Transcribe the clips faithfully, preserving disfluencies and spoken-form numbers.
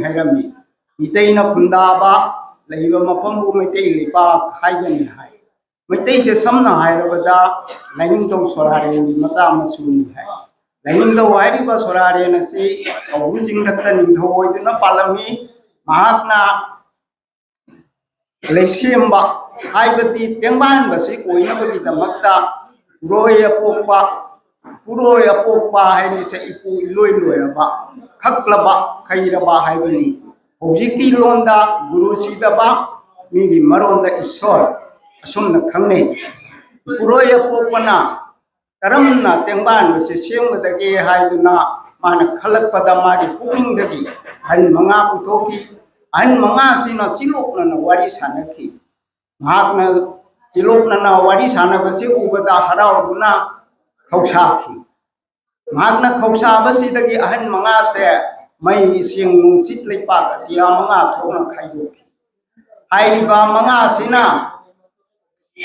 ꯍꯥꯏꯔꯝꯃꯤ꯫ ꯃꯤꯇꯩꯅ ꯈꯨꯟꯗꯥꯕ ꯂꯩꯕ ꯃꯐꯝꯕꯨ ꯃꯩꯇꯩ ꯂꯩꯄꯥꯛ ꯍꯥꯏꯒꯅꯤ ꯍꯥꯏ꯫ ꯃꯩꯇꯩꯁꯦ ꯁꯝꯅ ꯍꯥꯏꯔꯕꯗ ꯂꯥꯏꯅꯤꯡꯊꯧ ꯁꯣꯔꯥꯔꯦꯟꯒꯤ ꯃꯆꯥ ꯃꯁꯨꯅꯤ ꯍꯥꯏ꯫ ꯂꯥꯏꯅꯤꯡꯊꯧ ꯍꯥꯏꯔꯤꯕ ꯁꯣꯔꯥꯔꯦꯟ ꯑꯁꯤ ꯀꯧꯕ꯭ꯔꯨ ꯆꯤꯡꯊꯛꯇ ꯅꯤꯡꯊꯧ ꯑꯣꯏꯗꯨꯅ ꯄꯥꯜꯂꯝꯃꯤ꯫ ꯃꯍꯥꯛꯅ ꯂꯩꯁꯦꯝꯕ ꯍꯥꯏꯕꯗꯤ ꯇꯦꯡꯕꯥꯟꯕꯁꯤ ꯑꯣꯏꯅꯕꯒꯤꯗꯃꯛꯇ ꯄꯨꯔꯣꯏ ꯑꯄꯣꯛꯄ, ꯄꯨꯔꯣꯏ ꯑꯄꯣꯛꯄ ꯍꯥꯏꯔꯤꯁꯦ ꯏꯄꯨ ꯏꯂꯣꯏ ꯂꯣꯏꯔꯕ, ꯈꯛꯂꯕ, ꯈꯩꯔꯕ ꯍꯥꯏꯕꯅꯤ꯫ ꯍꯧꯖꯤꯛꯀꯤ ꯂꯣꯟꯗ ꯒꯨꯔꯨ ꯁꯤꯗꯕ, ꯃꯤꯒꯤ ꯃꯔꯣꯟꯗ ꯏꯁꯣꯔ, ꯑꯁꯨꯝꯅ ꯈꯪꯅꯩ꯫ ꯄꯨꯔꯣꯏ ꯑꯄꯣꯛꯄꯅ ꯀꯔꯝꯅ ꯇꯦꯡꯕꯥꯟꯕꯁꯦ ꯁꯦꯝꯒꯗꯒꯦ ꯍꯥꯏꯗꯨꯅ ꯃꯥꯅ ꯈꯜꯂꯛꯄꯗ ꯃꯥꯒꯤ ꯄꯨꯛꯅꯤꯡꯗꯒꯤ ꯑꯍꯟ ꯃꯉꯥ ꯄꯨꯊꯣꯛꯈꯤ꯫ ꯑꯍꯟ ꯃꯉꯥꯁꯤꯅ ꯆꯤꯂꯣꯛꯅꯅ ꯋꯥꯔꯤ ꯁꯥꯟꯅꯈꯤ꯫ ꯃꯍꯥꯛꯅ ꯆꯤꯂꯣꯛꯅꯅ ꯋꯥꯔꯤ ꯁꯥꯟꯅꯕꯁꯤ ꯎꯕꯗ ꯍꯔꯥꯎꯗꯨꯅ ꯈꯧꯁꯥꯈꯤ꯫ ꯃꯍꯥꯛꯅ ꯈꯧꯁꯥꯕꯁꯤꯗꯒꯤ ꯑꯍꯟ ꯃꯉꯥꯁꯦ ꯃꯩ, ꯏꯁꯤꯡ, ꯅꯨꯡꯁꯤꯠ, ꯂꯩꯄꯥꯛ ꯑꯇꯤꯌꯥ ꯃꯉꯥ ꯊꯣꯛꯅ ꯈꯥꯏꯗꯣꯛꯈꯤ꯫ ꯍꯥꯏꯔꯤꯕ ꯃꯉꯥꯁꯤꯅ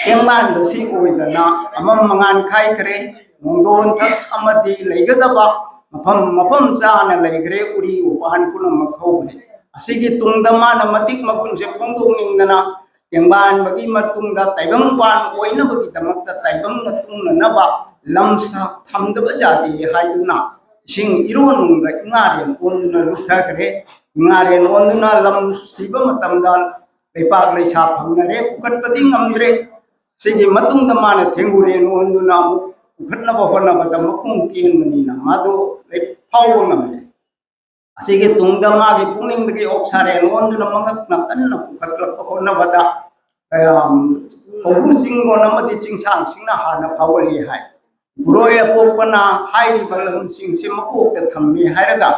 ꯇꯦꯡꯕꯥꯟꯕꯁꯤ ꯑꯣꯏꯗꯅ ꯑꯃꯝ ꯃꯉꯥꯟ ꯈꯥꯏꯈ꯭ꯔꯦ꯫ ꯅꯣꯡꯗꯣꯟ ꯊꯛ ꯑꯃꯗꯤ ꯂꯩꯒꯗꯕ ꯃꯐꯝ ꯃꯐꯝ ꯆꯥꯅ ꯂꯩꯈ꯭ꯔꯦ꯫ ꯎꯔꯤ ꯎꯄꯥꯟ ꯄꯨꯝꯅꯃꯛ ꯍꯧꯈ꯭ꯔꯦ꯫ ꯑꯁꯤꯒꯤ ꯇꯨꯡꯗ ꯃꯥꯅ ꯃꯇꯤꯛ ꯃꯒꯨꯟꯁꯦ ꯐꯣꯡꯗꯣꯛꯅꯤꯡꯗꯅ ꯇꯦꯡꯕꯥꯟꯕꯒꯤ ꯃꯇꯨꯡꯗ ꯇꯥꯏꯕꯪꯄꯥꯟ ꯑꯣꯏꯅꯕꯒꯤꯗꯃꯛꯇ ꯇꯥꯏꯕꯪꯅ ꯇꯨꯡꯅꯅꯕ ꯂꯝ ꯁꯥ ꯊꯝꯗꯕ ꯌꯥꯗꯦ ꯍꯥꯏꯗꯨꯅ ꯏꯁꯤꯡ ꯏꯔꯣꯟꯅꯨꯡꯗ ꯏꯉꯥꯔꯦꯟ ꯑꯣꯟꯗꯨꯅ ꯂꯨꯞꯊꯈ꯭ꯔꯦ꯫ ꯏꯉꯥꯔꯦꯟ ꯑꯣꯟꯗꯨꯅ ꯂꯝ ꯁꯤꯕ ꯃꯇꯝꯗ ꯂꯩꯄꯥꯛ ꯂꯩꯁꯥ ꯐꯪꯅꯔꯦ, ꯄꯨꯈꯠꯄꯗꯤ ꯉꯝꯗ꯭ꯔꯦ꯫ ꯁꯤꯒꯤ ꯃꯇꯨꯡꯗ ꯃꯥꯅ ꯊꯦꯡꯒꯨꯔꯦꯟ ꯑꯣꯟꯗꯨꯅ ꯑꯃꯨꯛ ꯄꯨꯈꯠꯅꯕ ꯍꯣꯠꯅꯕꯗ ꯃꯈꯣꯡ ꯇꯦꯟꯕꯅꯤꯅ ꯃꯥꯗꯨ ꯐꯥꯎꯕ ꯉꯝꯗꯦ꯫ ꯑꯁꯤꯒꯤ ꯇꯨꯡꯗ ꯃꯥꯒꯤ ꯄꯨꯛꯅꯤꯡꯗꯒꯤ ꯑꯣꯛꯁꯥꯔꯦꯟ ꯑꯣꯟꯗꯨꯅ ꯃꯉꯛꯅ ꯀꯟꯅ ꯄꯨꯈꯠꯂꯛꯄ ꯍꯣꯠꯅꯕꯗ ꯀꯌꯥꯝ ꯀꯧꯕ꯭ꯔꯨ ꯆꯤꯡꯂꯣꯟ ꯑꯃꯗꯤ ꯆꯤꯡꯁꯥꯡꯁꯤꯡꯅ ꯍꯥꯟꯅ ꯐꯥꯎꯒꯜꯂꯤ ꯍꯥꯏ꯫ ꯄꯨꯔꯣꯏ ꯑꯄꯣꯛꯄꯅ ꯍꯥꯏꯔꯤꯕ ꯂꯝꯁꯤꯡꯁꯤ ꯃꯀꯣꯛꯇ ꯊꯝꯃꯤ ꯍꯥꯏꯔꯒ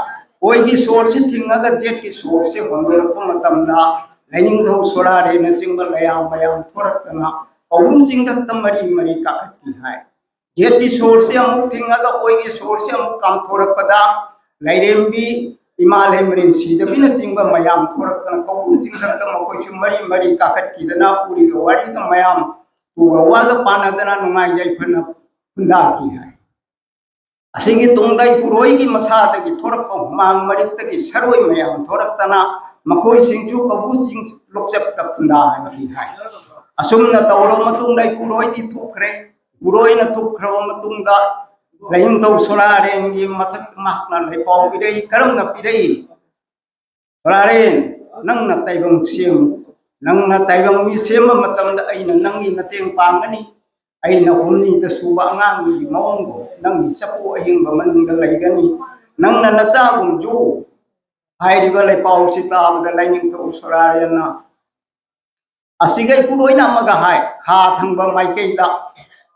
ꯑꯣꯏꯒꯤ ꯁꯣꯔꯁꯤ ꯊꯤꯡꯉꯒ ꯖꯦꯠꯀꯤ ꯁꯣꯔꯁꯤ ꯍꯣꯟꯗꯣꯔꯛꯄ ꯃꯇꯝꯗ ꯂꯥꯏꯅꯤꯡꯊꯧ ꯁꯣꯔꯥꯔꯦꯅꯆꯤꯡꯕ ꯂꯌꯥꯝ ꯃꯌꯥꯝ ꯊꯣꯔꯛꯇꯅ ꯀꯧꯕ꯭ꯔꯨ ꯆꯤꯡꯊꯛꯇ ꯃꯔꯤ ꯃꯔꯤ ꯀꯥꯈꯠꯈꯤ ꯍꯥꯏ꯫ ꯖꯦꯠꯀꯤ ꯁꯣꯔꯁꯤ ꯑꯃꯨꯛ ꯊꯤꯡꯉꯒ ꯑꯣꯏꯒꯤ ꯁꯣꯔꯁꯤ ꯑꯃꯨꯛ ꯀꯥꯝꯊꯣꯔꯛꯄꯗ ꯂꯥꯏꯔꯦꯝꯕꯤ, ꯏꯃꯥ ꯂꯩꯃꯔꯦꯟ ꯁꯤꯗꯕꯤꯅꯆꯤꯡꯕ ꯃꯌꯥꯝ ꯊꯣꯔꯛꯇꯅ ꯀꯧꯕ꯭ꯔꯨ ꯆꯤꯡꯊꯛꯇ ꯃꯈꯣꯏꯁꯨ ꯃꯔꯤ ꯃꯔꯤ ꯀꯥꯈꯠꯈꯤꯗꯅ ꯎꯔꯤꯒ ꯋꯥꯔꯤꯒ ꯃꯌꯥꯝ ꯎꯒ ꯋꯥꯒ ꯄꯥꯟꯅꯗꯅ ꯅꯨꯡꯉꯥꯏ ꯌꯥꯏꯐꯅ ꯈꯨꯟꯗꯥꯈꯤ ꯍꯥꯏ꯫ ꯑꯁꯤꯒꯤ ꯇꯨꯡꯗ ꯏꯄꯨꯔꯣꯏꯒꯤ ꯃꯁꯥꯗꯒꯤ ꯊꯣꯔꯛꯄ ꯍꯨꯃꯥꯡ ꯃꯔꯤꯛꯇꯒꯤ ꯁꯔꯣꯏ ꯃꯌꯥꯝ ꯊꯣꯔꯛꯇꯅ ꯃꯈꯣꯏꯁꯤꯡꯁꯨ ꯀꯧꯕꯨꯁꯤꯡ ꯂꯣꯛꯆꯞꯇ ꯈꯨꯟꯗꯥꯍꯟꯈꯤ ꯍꯥꯏ꯫ ꯑꯁꯨꯝꯅ ꯇꯧꯔꯕ ꯃꯇꯨꯡꯗ ꯏꯄꯨꯔꯣꯏꯗꯤ ꯊꯨꯞꯈ꯭ꯔꯦ꯫ ꯏꯄꯨꯔꯣꯏꯅ ꯊꯨꯞꯈ꯭ꯔꯕ ꯃꯇꯨꯡꯗ ꯂꯥꯏꯅꯤꯡꯊꯧ ꯁꯣꯔꯥꯔꯦꯟꯒꯤ ꯃꯊꯛ ꯃꯍꯥꯛꯅ ꯂꯩꯄꯥꯎ ꯄꯤꯔꯛꯏ꯫ ꯀꯔꯝꯅ ꯄꯤꯔꯛꯏ? ꯁꯣꯔꯥꯔꯦꯟ, ꯅꯪꯅ ꯇꯥꯏꯕꯪ ꯁꯦꯝꯃꯨ꯫ ꯅꯪꯅ ꯇꯥꯏꯕꯪ ꯃꯤ ꯁꯦꯝꯕ ꯃꯇꯝꯗ ꯑꯩꯅ ꯅꯪꯒꯤ ꯃꯇꯦꯡ ꯄꯥꯡꯒꯅꯤ꯫ ꯑꯩꯅ ꯍꯨꯝꯅꯤꯗ ꯁꯨꯕ ꯑꯉꯥꯡꯒꯤ ꯃꯑꯣꯡꯗꯣ ꯅꯪꯒꯤ ꯆꯐꯨ ꯑꯍꯤꯡꯕ ꯃꯅꯨꯡꯗ ꯂꯩꯒꯅꯤ꯫ ꯅꯪꯅ ꯅꯆꯥꯒꯨꯝ ꯌꯣꯛꯎ꯫ ꯍꯥꯏꯔꯤꯕ ꯂꯩꯄꯥꯎꯁꯤ ꯇꯥꯕꯗ ꯂꯥꯏꯅꯤꯡꯊꯧ ꯁꯣꯔꯥꯔꯦꯟꯅ ꯑꯁꯤꯒ ꯏꯄꯨꯔꯣꯏꯅ ꯑꯃꯒ ꯍꯥꯏ, ꯈꯥ ꯊꯪꯕ ꯃꯥꯏꯀꯩꯗ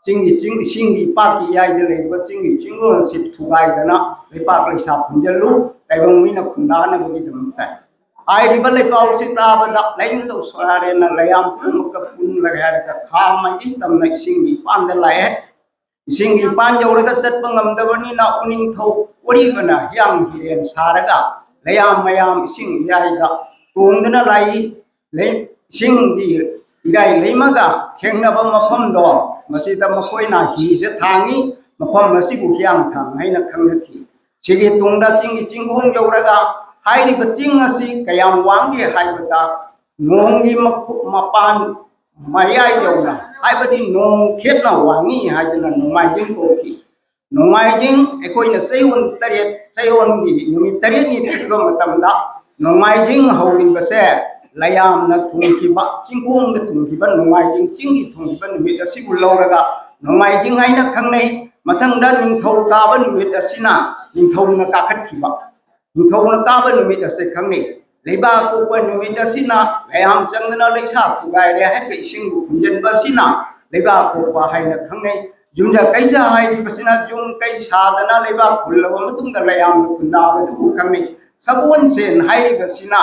ꯆꯤꯡꯒꯤ ꯆꯤꯡ, ꯏꯁꯤꯡꯒꯤ ꯏꯄꯥꯛꯀꯤ ꯏꯌꯥꯏꯗ ꯂꯩꯔꯤꯕ ꯆꯤꯡꯒꯤ ꯆꯤꯡꯂꯣꯟꯁꯤ ꯊꯨꯒꯥꯏꯗꯅ ꯂꯩꯄꯥꯛ ꯂꯩꯁꯥ ꯐꯨꯝꯖꯤꯜꯂꯨ, ꯇꯥꯏꯕꯪ ꯃꯤꯅ ꯈꯨꯟꯗꯥꯅꯕꯒꯤꯗꯃꯛꯇ꯫ ꯍꯥꯏꯔꯤꯕ ꯂꯩꯄꯥꯎꯁꯤ ꯇꯥꯕꯗ ꯂꯥꯏꯅꯤꯡꯊꯧ ꯁꯣꯔꯥꯔꯦꯟꯅ ꯂꯩꯌꯥꯝ ꯄꯨꯝꯅꯃꯛꯀ ꯄꯨꯜꯂꯒ ꯍꯥꯏꯔꯒ ꯈꯥ ꯃꯥꯏꯀꯩ ꯇꯝꯅ ꯏꯁꯤꯡꯒꯤ ꯏꯄꯥꯟꯗ ꯂꯥꯛꯑꯦ꯫ ꯏꯁꯤꯡꯒꯤ ꯏꯄꯥꯟ ꯌꯧꯔꯒ ꯆꯠꯄ ꯉꯝꯗꯕꯅꯤꯅ ꯎꯅꯤꯡꯊꯧ ꯑꯣꯔꯤꯕꯅ ꯍꯤꯌꯥꯡ ꯍꯤꯔꯦꯟ ꯁꯥꯔꯒ ꯂꯩꯌꯥꯝ ꯃꯌꯥꯝ ꯏꯁꯤꯡ ꯏꯌꯥꯏꯗ ꯇꯣꯡꯗꯨꯅ ꯂꯥꯛꯏ꯫ ꯂꯩ-, ꯏꯁꯤꯡꯒꯤ ꯏꯔꯥꯏ ꯂꯩꯃꯒ ꯊꯦꯡꯅꯕ ꯃꯐꯝꯗꯣ, ꯃꯁꯤꯗ ꯃꯈꯣꯏꯅ ꯍꯤꯁꯦ ꯊꯥꯡꯉꯤ꯫ ꯃꯐꯝ ꯑꯁꯤꯕꯨ ꯍꯤꯌꯥꯡꯊꯥꯡ ꯍꯥꯏꯅ ꯈꯪꯅꯈꯤ꯫ ꯁꯤꯒꯤ ꯇꯨꯡꯗ ꯆꯤꯡꯒꯤ ꯆꯤꯡꯈꯣꯡ ꯌꯧꯔꯒ ꯍꯥꯏꯔꯤꯕ ꯆꯤꯡ ꯑꯁꯤ ꯀꯌꯥꯝ ꯋꯥꯡꯒꯦ ꯍꯥꯏꯕꯗ ꯅꯣꯡꯒꯤ ꯃꯈꯨ-, ꯃꯄꯥꯟ ꯃꯌꯥꯏ ꯌꯧꯅ, ꯍꯥꯏꯕꯗꯤ ꯅꯣꯡ ꯈꯦꯠꯅ ꯋꯥꯡꯉꯤ ꯍꯥꯏꯗꯨꯅ ꯅꯣꯡꯃꯥꯏꯖꯤꯡ ꯀꯧꯈꯤ꯫ ꯅꯣꯡꯃꯥꯏꯖꯤꯡ ꯑꯩꯈꯣꯏꯅ ꯆꯌꯣꯜ ꯇꯔꯦꯠ, ꯆꯌꯣꯜꯒꯤ ꯅꯨꯃꯤꯠ ꯇꯔꯦꯠꯅꯤ ꯊꯤꯕ ꯃꯇꯝꯗ ꯅꯣꯡꯃꯥꯏꯖꯤꯡ ꯍꯧꯔꯤꯕꯁꯦ ꯂꯩꯌꯥꯝꯅ ꯊꯨꯡꯈꯤꯕ, ꯆꯤꯡꯈꯣꯡꯗ ꯊꯨꯡꯈꯤꯕ ꯅꯣꯡꯃꯥꯏꯖꯤꯡ ꯆꯤꯡꯒꯤ ꯊꯨꯡꯈꯤꯕ ꯅꯨꯃꯤꯠ ꯑꯁꯤꯕꯨ ꯂꯧꯔꯒ ꯅꯣꯡꯃꯥꯏꯖꯤꯡ ꯍꯥꯏꯅ ꯈꯪꯅꯩ꯫ ꯃꯊꯪꯗ ꯅꯤꯡꯊꯧ ꯀꯥꯕ ꯅꯨꯃꯤꯠ ꯑꯁꯤꯅ ꯅꯤꯡꯊꯧꯅ ꯀꯥꯈꯠꯈꯤꯕ꯫ ꯅꯤꯡꯊꯧꯅ ꯀꯥꯕ ꯅꯨꯃꯤꯠ ꯑꯁꯦ ꯈꯪꯅꯩ꯫ ꯂꯩꯕꯥꯛ ꯄꯣꯛꯄ ꯅꯨꯃꯤꯠ ꯑꯁꯤꯅ ꯃꯌꯥꯝ ꯆꯪꯗꯅ ꯂꯩꯁꯥ ꯊꯨꯒꯥꯏꯔꯦ ꯍꯥꯏꯕ ꯏꯁꯤꯡꯕꯨ ꯈꯨꯝꯖꯤꯟꯕ ꯑꯁꯤꯅ ꯂꯩꯕꯥꯛ ꯄꯣꯛꯄ ꯍꯥꯏꯅ ꯈꯪꯅꯩ꯫ ꯌꯨꯝꯖ ꯀꯩꯁꯥ ꯍꯥꯏꯔꯤꯕꯁꯤꯅ ꯌꯨꯝ ꯀꯩ ꯁꯥꯗꯅ ꯂꯩꯕꯥꯛ ꯈꯨꯜꯂꯕ ꯃꯇꯨꯡꯗ ꯂꯩꯌꯥꯝꯅ ꯈꯨꯟꯗꯥꯕꯗꯨꯕꯨ ꯈꯪꯅꯩ꯫ ꯁꯒꯣꯜꯁꯦꯟ ꯍꯥꯏꯔꯤꯕꯁꯤꯅ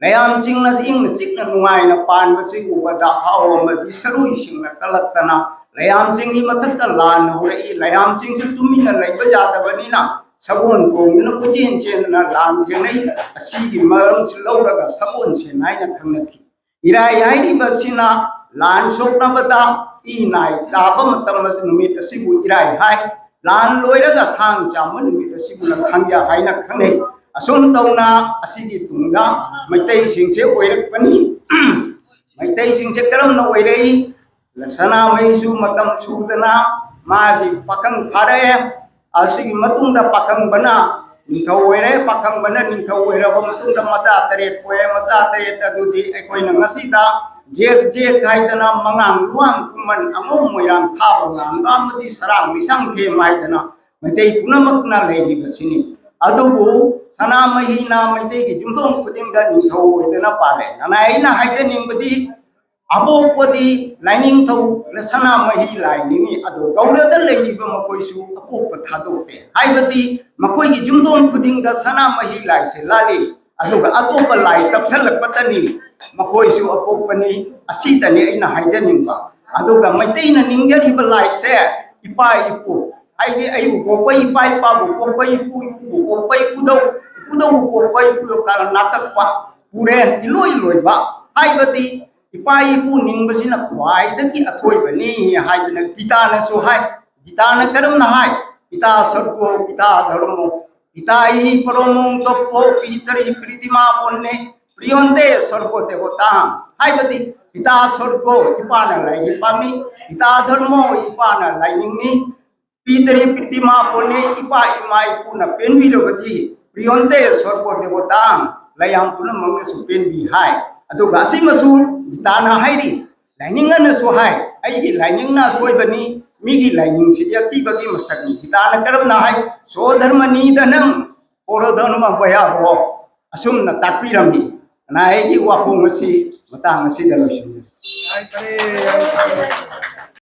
ꯂꯩꯌꯥꯝꯁꯤꯡꯅ ꯏꯪꯅ ꯆꯤꯛꯅ ꯅꯨꯡꯉꯥꯏꯅ ꯄꯥꯟꯕꯁꯤ ꯎꯕꯗ ꯍꯥꯎ ꯑꯃꯗꯤ ꯁꯔꯨꯏꯁꯤꯡꯅ ꯀꯜꯂꯛꯇꯅ ꯂꯩꯌꯥꯝꯁꯤꯡꯒꯤ ꯃꯊꯛꯇ ꯂꯥꯟ ꯍꯧꯔꯛꯏ꯫ ꯂꯩꯌꯥꯝꯁꯤꯡꯁꯨ ꯇꯨꯃꯤꯟꯅ ꯂꯩꯕ ꯌꯥꯗꯕꯅꯤꯅ ꯁꯒꯣꯜ ꯇꯣꯡꯗꯨꯅ ꯀꯣꯏꯆꯦꯟ ꯆꯦꯟꯗꯨꯅ ꯂꯥꯟ ꯊꯦꯡꯅꯩ꯫ ꯑꯁꯤꯒꯤ ꯃꯔꯝꯁꯤ ꯂꯧꯔꯒ ꯁꯒꯣꯜꯁꯦꯟ ꯍꯥꯏꯅ ꯈꯪꯅꯈꯤ꯫ ꯏꯔꯥꯏ ꯍꯥꯏꯔꯤꯕꯁꯤꯅ ꯂꯥꯟ ꯁꯣꯛꯅꯕꯗ ꯏ ꯅꯥꯏ ꯇꯥꯕ ꯃꯇꯝ ꯑꯁꯤ, ꯅꯨꯃꯤꯠ ꯑꯁꯤꯕꯨ ꯏꯔꯥꯏ ꯍꯥꯏ꯫ ꯂꯥꯟ ꯂꯣꯏꯔꯒ ꯊꯥꯡ ꯆꯥꯝꯕ ꯅꯨꯃꯤꯠ ꯑꯁꯤꯕꯨꯅ ꯊꯥꯡꯖ ꯍꯥꯏꯅ ꯈꯪꯅꯩ꯫ ꯑꯁꯨꯝ ꯇꯧꯅ ꯑꯁꯤꯒꯤ ꯇꯨꯡꯗ ꯃꯩꯇꯩꯁꯤꯡꯁꯦ ꯑꯣꯏꯔꯛꯄꯅꯤ꯫ ꯃꯩꯇꯩꯁꯤꯡꯁꯦ ꯀꯔꯝꯅ ꯑꯣꯏꯔꯛꯏ? ꯁꯅꯥꯃꯍꯤꯁꯨ ꯃꯇꯝ ꯁꯨꯗꯅ ꯃꯥꯒꯤ ꯄꯥꯈꯪ ꯐꯥꯔꯛꯑꯦ꯫ ꯑꯁꯤꯒꯤ ꯃꯇꯨꯡꯗ ꯄꯥꯈꯪꯕꯅ ꯅꯤꯡꯊꯧ ꯑꯣꯏꯔꯦ꯫ ꯄꯥꯈꯪꯕꯅ ꯅꯤꯡꯊꯧ ꯑꯣꯏꯔꯕ ꯃꯇꯨꯡꯗ ꯃꯆꯥ ꯇꯔꯦꯠ ꯄꯣꯛꯑꯦ꯫ ꯃꯆꯥ ꯇꯔꯦꯠ ꯑꯗꯨꯗꯤ ꯑꯩꯈꯣꯏꯅ ꯉꯁꯤꯗ ꯖꯦꯛ ꯖꯦꯛ ꯍꯥꯏꯗꯅ ꯃꯉꯥꯡ ꯂꯨꯋꯥꯡ ꯈꯨꯃꯟ ꯑꯉꯧ ꯃꯣꯏꯔꯥꯡ ꯊꯥꯕ ꯉꯥꯡꯕ ꯑꯃꯗꯤ ꯁꯔꯥꯡ ꯂꯤꯁꯥꯡ ꯊꯦꯝ ꯍꯥꯏꯗꯅ ꯃꯩꯇꯩ ꯄꯨꯝꯅꯃꯛꯅ ꯂꯩꯔꯤꯕꯁꯤꯅꯤ꯫ ꯑꯗꯨꯕꯨ ꯁꯅꯥꯃꯍꯤꯅ ꯃꯩꯇꯩꯒꯤ ꯌꯨꯝꯊꯣꯡ ꯈꯨꯗꯤꯡꯗ ꯅꯤꯡꯊꯧ ꯑꯣꯏꯗꯨꯅ ꯄꯥꯜꯂꯦ꯫ ꯅꯅꯥꯏ ꯑꯩꯅ ꯍꯥꯏꯖꯅꯤꯡꯕꯗꯤ ꯑꯄꯣꯛꯄꯗꯤ ꯂꯥꯏꯅꯤꯡꯊꯧ ꯁꯅꯥꯃꯍꯤ ꯂꯥꯏꯅꯤꯡꯏ꯫ ꯑꯗꯣ ꯒꯧꯔꯗ ꯂꯩꯔꯤꯕ ꯃꯈꯣꯏꯁꯨ ꯑꯄꯣꯛꯄ ꯊꯥꯗꯣꯛꯇꯦ꯫ ꯍꯥꯏꯕꯗꯤ ꯃꯈꯣꯏꯒꯤ ꯌꯨꯝꯊꯣꯡ ꯈꯨꯗꯤꯡꯗ ꯁꯅꯥꯃꯍꯤ ꯂꯥꯏꯁꯦ ꯂꯥꯠꯂꯤ꯫ ꯑꯗꯨꯒ ꯑꯇꯣꯞꯄ ꯂꯥꯏ ꯇꯞꯁꯜꯂꯛꯄꯇꯅꯤ ꯃꯈꯣꯏꯁꯨ ꯑꯄꯣꯛꯄꯅꯤ꯫ ꯑꯁꯤꯇꯅꯤ ꯑꯩꯅ ꯍꯥꯏꯖꯅꯤꯡꯕ꯫ ꯑꯗꯨꯒ ꯃꯩꯇꯩꯅ ꯅꯤꯡꯖꯔꯤꯕ ꯂꯥꯏꯁꯦ ꯏꯄꯥ ꯏꯄꯨ, ꯍꯥꯏꯗꯤ ꯑꯩꯕꯨ ꯄꯣꯛꯄ ꯏꯄꯥ ꯏꯄꯥꯕꯨ ꯄꯣꯛꯄ ꯏꯄꯨ ꯏꯄꯨꯕꯨ ꯄꯣꯛꯄ ꯏꯄꯨꯗꯧ, ꯏꯄꯨꯗꯧꯕꯨ ꯄꯣꯛꯄ ꯏꯄꯨꯗꯧ ꯀꯥꯔꯟ ꯅꯥꯀꯛꯄ ꯄꯨꯔꯦꯟ ꯏꯂꯣꯏ ꯂꯣꯏꯕ, ꯍꯥꯏꯕꯗꯤ ꯏꯄꯥ ꯏꯄꯨ ꯅꯤꯡꯕꯁꯤꯅ ꯈ꯭ꯋꯥꯏꯗꯒꯤ ꯑꯊꯣꯏꯕꯅꯤ ꯍꯥꯏꯗꯅ ꯒꯤꯇꯥꯅꯁꯨ ꯍꯥꯏ꯫ ꯒꯤꯇꯥꯅ ꯀꯔꯝꯅ ꯍꯥꯏ? ꯄꯤꯇꯥ ꯁꯔꯒꯣ ꯄꯤꯇꯥ ꯙꯔꯃꯣ, ꯄꯤꯇꯥ ꯏꯍꯤ ꯄꯔꯣꯃꯣꯡ ꯇꯣꯞꯄꯣ ꯄꯤꯇꯔꯤ ꯄ꯭ꯔꯤꯇꯤꯃꯥ ꯄꯣꯟꯅꯦ ꯄ꯭ꯔꯤꯌꯣꯟꯗꯦ ꯁꯔꯒꯣ ꯗꯦꯕꯣꯇꯥ꯫ ꯍꯥꯏꯕꯗꯤ ꯄꯤꯇꯥ ꯁꯔꯒꯣ ꯏꯄꯥꯅ ꯂꯥꯏꯅꯤꯡ ꯄꯥꯝꯃꯤ, ꯄꯤꯇꯥ ꯙꯔꯃꯣ ꯏꯄꯥꯅ ꯂꯥꯏꯅꯤꯡꯅꯤ, ꯄꯤꯇꯔꯤ ꯄ꯭ꯔꯤꯇꯤꯃꯥ ꯄꯣꯟꯅꯦ ꯏꯄꯥ ꯏꯃꯥ ꯏꯄꯨꯅ ꯄꯦꯟꯕꯤꯔꯕꯗꯤ ꯄ꯭ꯔꯤꯌꯣꯟꯗꯦ ꯁꯔꯒꯣ ꯗꯦꯕꯣꯇꯥ, ꯂꯥꯏꯌꯥꯝ ꯄꯨꯝꯅꯃꯛꯅꯁꯨ ꯄꯦꯟꯕꯤ ꯍꯥꯏ꯫ ꯑꯗꯨꯒ ꯑꯁꯤꯃꯁꯨ ꯒꯤꯇꯥꯅ ꯍꯥꯏꯔꯤ꯫ ꯂꯥꯏꯅꯤꯡ ꯑꯅꯁꯨ ꯍꯥꯏ, ꯑꯩꯒꯤ ꯂꯥꯏꯅꯤꯡꯅ ꯑꯁꯣꯏꯕꯅꯤ, ꯃꯤꯒꯤ ꯂꯥꯏꯅꯤꯡꯁꯤꯗꯤ ꯑꯀꯤꯕꯒꯤ ꯃꯁꯛꯅꯤ꯫ ꯒꯤꯇꯥꯅ ꯀꯔꯝꯅ ꯍꯥꯏ? ꯁꯣ ꯙꯔꯃꯅꯤꯗ ꯅꯪ ꯄꯣꯔꯣ ꯙꯔꯃ ꯕꯌꯥꯕꯣ꯫ ꯑꯁꯨꯝꯅ ꯇꯥꯛꯄꯤꯔꯝꯃꯤ꯫ ꯅꯅꯥꯏ ꯑꯩꯒꯤ ꯋꯥꯐꯝ ꯑꯁꯤ ꯃꯇꯥꯡ ꯑꯁꯤꯗ ꯂꯣꯏꯁꯤꯟꯖꯔꯦ꯫